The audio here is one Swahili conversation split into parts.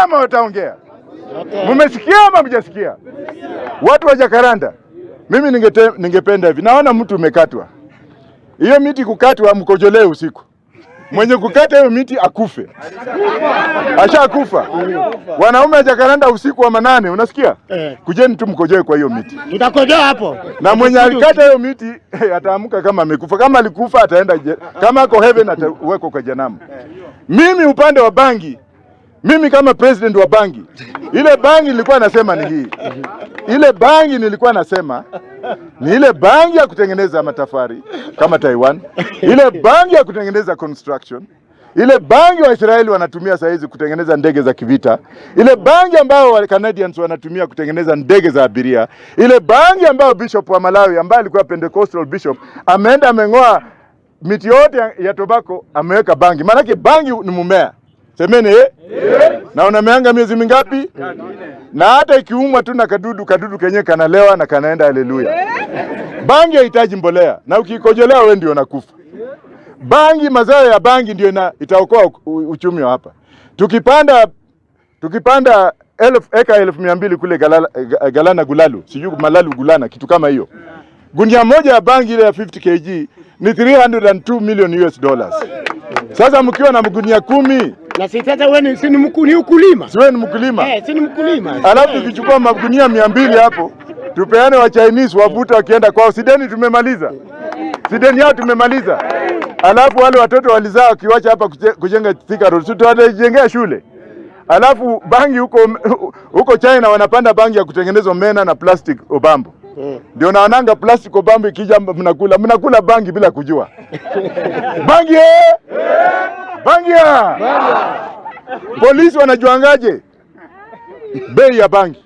ama wataongea? Mumesikia ama mjasikia? Watu wa Jakaranda, mimi ningependa hivi, naona mtu umekatwa, hiyo miti kukatwa, mkojolee usiku. Mwenye kukata hiyo miti akufe, ashakufa. Wanaume wa Jakaranda usiku wa manane, unasikia? Eh. Kujeni tu mkojoe kwa hiyo miti, Tutakojoa hapo. Na mwenye alikata hiyo miti ataamka kama amekufa. Kama alikufa ataenda kama ako heaven atawekwa kwa jehanamu. Mimi upande wa bangi, mimi kama president wa bangi, ile bangi nilikuwa nasema ni hii. Ile bangi nilikuwa nasema ni ile bangi ya kutengeneza matafari kama Taiwan, ile bangi ya kutengeneza construction, ile bangi wa Israeli wanatumia saa hizi kutengeneza ndege za kivita, ile bangi ambayo wa Canadians wanatumia kutengeneza ndege za abiria, ile bangi ambayo bishop wa Malawi ambaye alikuwa Pentecostal bishop ameenda ameng'oa miti yote ya tobacco ameweka bangi. Maanake bangi ni mmea. Semeni eh? Na unameanga miezi mingapi? Na hata ikiumwa tu na kadudu, kadudu kenyewe kanalewa na kanaenda haleluya. Bangi haihitaji mbolea na ukikojolea wewe ndio unakufa. Bangi, mazao ya bangi ndio itaokoa uchumi wa hapa. Tukipanda eka 200,000 kule Galana Gulalu, sijui Malalu Gulana, kitu kama hiyo. Gunia moja ya bangi ile ya 50 kg ni 302 million US dollars. Sasa mkiwa na magunia 10, Na si sasa wewe ni si ni ni ukulima. Si wewe ni mkulima? Eh, si ni mkulima. Alafu tukichukua magunia 200 hapo tupeane wa Chinese wavuta wakienda kwao, si deni tumemaliza? Si deni yao tumemaliza? Alafu wale watoto walizaa wakiwacha hapa kujenga Thika Road, si tuwajengea shule? Alafu bangi huko huko China wanapanda bangi ya kutengenezwa mena na plastic obambo. Ndio naonanga plastic obambo ikija mnakula bangi bila kujua. Bangi eh? Bangi ya! Polisi wanajuangaje bei ya bangi?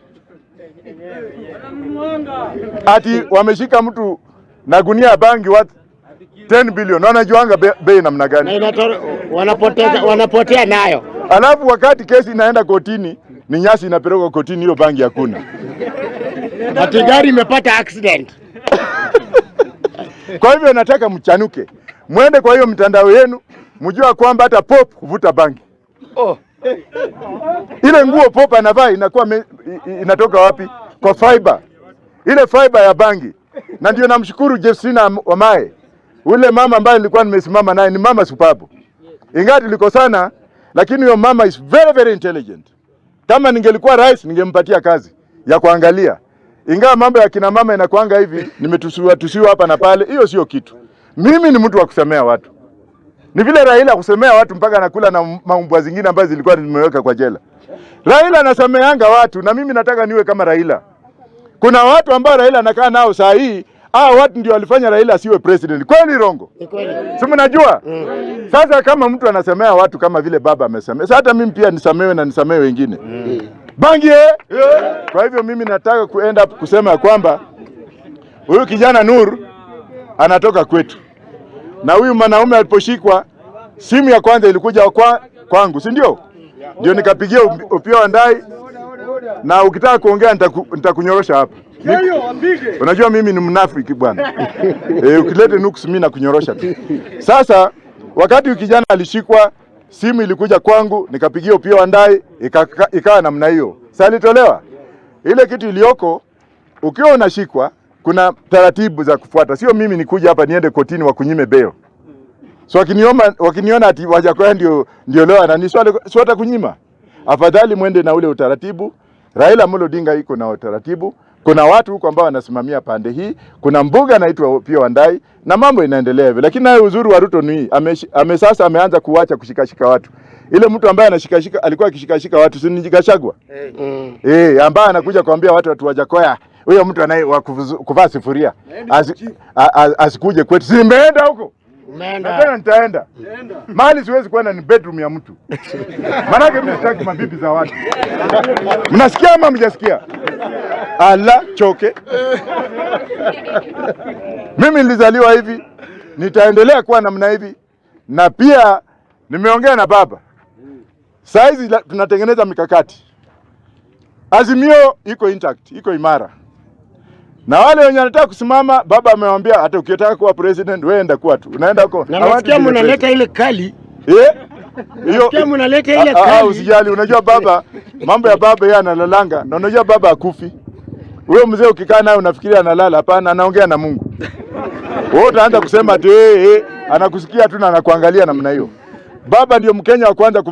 Ati wameshika mtu na gunia ya bangi worth 10 billion. Wanajuanga bei namna Na gani? Wanapotea nayo. Alafu wakati kesi inaenda kotini, ni nyasi inapelekwa kotini, hiyo bangi hakuna. Ati gari imepata accident. Kwa hivyo nataka mchanuke, mwende kwa hiyo mitandao yenu, mjua kwamba hata Pope huvuta bangi. Ile nguo Pope anavaa inakuwa inatoka wapi? Kwa fiber, ile fiber ya bangi. Na ndio namshukuru Jefsina Wamae, ule mama ambaye nilikuwa nimesimama naye, ni mama supabu, ingawa tulikosana, lakini huyo mama is very very intelligent. Kama ningelikuwa rais ningempatia kazi ya kuangalia, ingawa mambo ya kina mama inakuanga hivi, nimetusiwa tusiwa hapa na pale, hiyo sio kitu. Mimi ni mtu wa kusemea watu. Ni vile Raila kusemea watu mpaka anakula na maumbwa zingine ambazo zilikuwa nimeweka kwa jela. Raila anasameanga watu na mimi nataka niwe kama Raila. Kuna watu ambao Raila anakaa nao saa hii, hao watu ndio walifanya Raila asiwe president. Kweli rongo? Ni kweli. Si mnajua? Sasa kama mtu anasemea watu kama vile baba amesemea, sasa hata mimi pia nisamewe na nisamehe wengine. Bangi eh? Kwa hivyo mimi nataka kuenda kusema ya kwamba huyu kijana Nur anatoka kwetu, na huyu mwanaume aliposhikwa, simu ya kwanza ilikuja kwangu, si ndio? Ndio nikapigia Opiyo Wandayi, na ukitaka kuongea nitakunyorosha hapa. Unajua mimi ni mnafiki bwana. Ukilete nuks mimi nakunyorosha tu. Sasa wakati huyu kijana alishikwa, simu ilikuja kwangu, nikapigia Opiyo Wandayi, ikawa namna hiyo. Sasa alitolewa. Ile kitu iliyoko, ukiwa unashikwa kuna taratibu za kufuata. Sio mimi nikuja hapa niende kotini wakunyime bail. So wakiniona ati Wajackoyah ndio leo anani si watakunyima. Afadhali mwende na ule utaratibu. Raila Amolo Odinga iko na utaratibu. Kuna watu huko ambao wanasimamia pande hii, kuna mbuga anaitwa Opiyo Wandayi na mambo inaendelea hivyo. Lakini naye uzuri wa Ruto ni hii, sasa ameanza kuacha kushikashika watu. Ile mtu ambaye anashikashika alikuwa akishikashika watu si ni Gachagua? Ambaye anakuja kuambia watu Wajackoyah, huyo mtu anaye wa kuvaa sufuria asikuje kwetu. Si nimeenda huko? Umeenda. Na tena nitaenda. Mahali siwezi kwenda ni bedroom ya mtu. Maanake mimi sitaki mabibi za watu. Mnasikia ama mjasikia? Ala choke. Mimi nilizaliwa hivi, nitaendelea kuwa namna hivi, na pia nimeongea na baba. Saizi tunatengeneza mikakati. Azimio iko intact, iko imara. Na wale wenye wanataka kusimama, baba amewaambia hata ukitaka kuwa president wewe enda kuwa tu. Unaenda huko. Na I want to nasikia be the mnaleta president. ile kali. Hiyo Kama mnaleta ile Ah, ah, kali. usijali, unajua baba, mambo ya baba yeye analalanga, na unajua baba akufi. Wewe mzee ukikaa naye unafikiria analala, hapana, anaongea na Mungu. Wewe utaanza kusema ati hey, hey, anakusikia tu na anakuangalia namna hiyo. Baba ndio Mkenya wa kwanza.